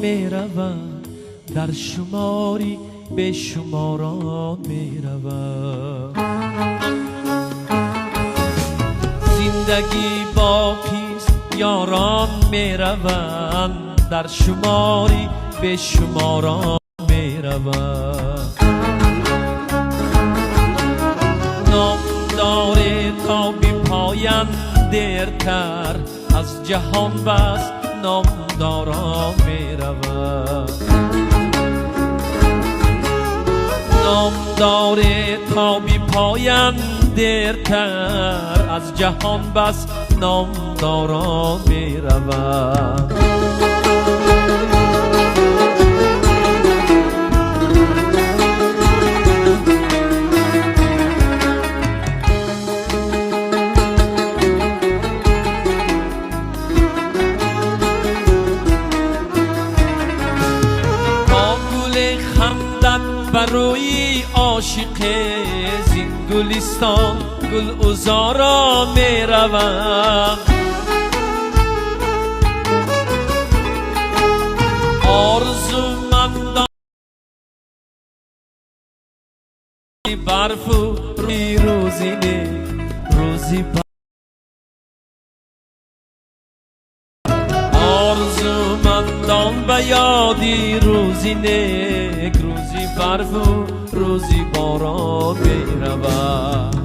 мераванд, дар шумори бешуморон мераванд. Зиндагӣ боқист, ёрон мераванд, дар шумори бешуморон мераванд. Ном доре то бипоянд дертар, аз ҷаҳон бас номдорон мераванд. Ном доре то бипоянд дертар, аз ҷаҳон бас номдорон мераванд. Та гуле хандад бар рӯи ошиқе, зин гулистон гулзорон мераванд. Орзумандон барфу рӯзи нек, рӯзи орзумандон ба ёди рӯзи нек, рӯзи барфу рӯзи борон мераванд.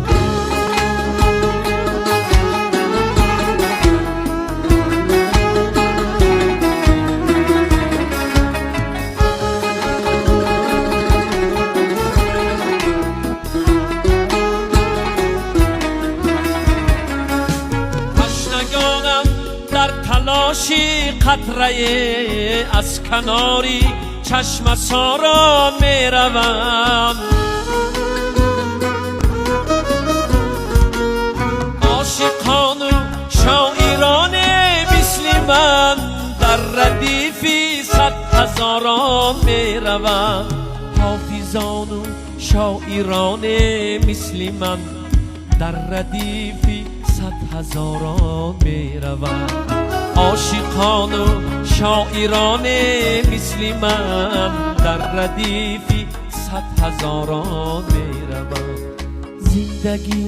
Ташнагонам дар талоши қатрае, аз канори чашмасорон мераванд. Ошиқону шоироне мисли ман дар радифи 100 ҳазорон мераванд. Ҳофизону шоироне мисли ман дар радифи 100 ҳазорон мераванд. Ошиқону шоироне мисли ман дар радифи 100 ҳазорон мераванд. Зиндагӣ